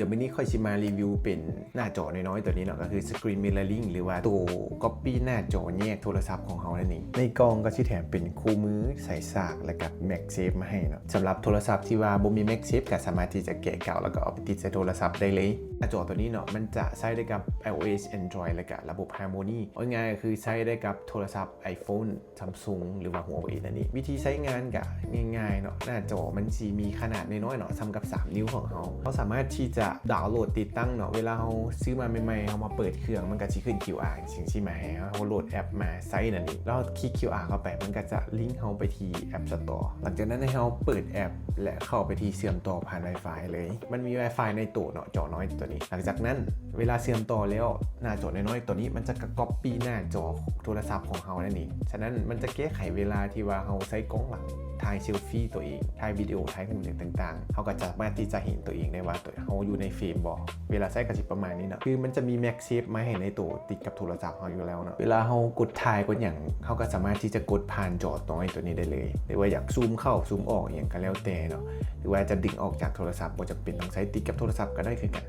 ດຽວມື້ນີ້ຂ້ອຍຊິມາຣີວິວເປັນໜ້າຈໍນ້ອຍໆຕົວນີ້ເນາະ ກໍຄື Screen Mirroring ຫຼືວ່າໂຕ Copy ໜ້າຈໍແຍກໂທລະສັບຂອງເຮົານັ້ນເອງ. ໃນກ່ອງກໍຊິແຖມເປັນຄູ່ມື, ສາຍສາກ ແລະກະ MagSafe ມາໃຫ້ເນາະ. ສຳລັບໂທລະສັບທີ່ວ່າບໍ່ມີ MagSafe ກໍສາມາດທີ່ຈະແກະກາວ ແລ້ວກໍເອົາໄປຕິດໃສ່ໂທລະສັບໄດ້ເລີຍ. ໜ້າຈໍຕົວນີ້ເນາະ ມັນຈະໃຊ້ໄດ້ກັບ iOS, Android ແລະກະລະບົບ Harmony. ເວົ້າງ່າຍໆກໍຄືໃຊ້ໄດ້ກັບໂທລະສັບ iPhone, Samsung ຫຼືວ່າ Huawei ນັ້ນເອງ. ວິທີໃຊ້ງານກະງ່າຍໆເນາະ, ໜ້າຈໍມັນຊິມີຂະໜາດນ້ອຍໆເນາະ ສ່ຳກັບສາມນິ້ວຂອງເຮົາ. ເຮົາສາມາດທີ່ຈະດາວໂຫຼດຕິດຕັ້ງເນາະ, ເວລາເຮົາຊື້ມາໃໝ່ໆ ເຮົາມາເປີດເຄື່ອງ ມັນກະຊິຂຶ້ນ QR ຈັ່ງຊີ້ມາໃຫ້ເຮົາ, ເຮົາໂຫຼດແອັບມາໃຊ້ນັ້ນເອງ. ແລ້ວເຮົາຄລິກ QR ເຂົ້າໄປ ມັນກະຈະລິ້ງເຮົາໄປທີ່ App Store. ຫຼັງຈາກນັ້ນໃຫ້ເຮົາເປີດແອັບ ແລະເຂົ້າໄປທີ່ເຊື່ອມຕໍ່ຜ່ານ Wi-Fi ເລີຍ. ມັນມີ Wi-Fi ໃນໂຕເນາະ, ຈໍນ້ອຍຕົວນີ້. ຫຼັງຈາກນັ້ນເວລາເຊື່ອມຕໍ່ແລ້ວ ໜ້າຈໍນ້ອຍໆຕົວນີ້ມັນຈະກະ Copy ໜ້າຈໍໂທລະສັບຂອງເຮົານັ້ນເອງ. ສະນັ້ນມັນຈະແກ້ໄຂເວລາທີ່ວ່າເຮົາໃຊ້ກ້ອງຫຼັງຖ່າຍເຊລຟີຕົວເອງ, ຖ່າຍວິດີໂອ, ຖ່າຍຮູບຫຍັງຕ່າງໆ, ເຮົາກໍສາມາດທີ່ຈະເຫັນຕົວເອງໄດ້ວ່າຕົວເຮົາຢູ່ໃນເຟຣມບໍ່. ເວລາໃຊ້ກໍຊິປະມານນີ້ເນາະ, ຄືມັນຈະມີ MagSafe ມາໃຫ້ໃນໂຕຕິດກັບໂທລະສັບເຮົາຢູ່ແລ້ວເນາະ. ເວລາເຮົາກົດຖ່າຍກົດຫຍັງ ເຮົາກໍສາມາດທີ່ຈະກົດຜ່ານຈໍນ້ອຍຕົວນີ້ໄດ້ເລີຍ, ຫຼືວ່າຢາກຊູມເຂົ້າຊູມອອກອີ່ຫຍັງກໍແລ້ວແຕ່ເນາະ, ຫຼືວ່າຈະດຶງອອກຈາກໂທລະສັບ ບໍ່ຈຳເປັນຕ້ອງໃຊ້ຕິດກັບໂທລະສັບກໍໄດ້ຄືກັນ.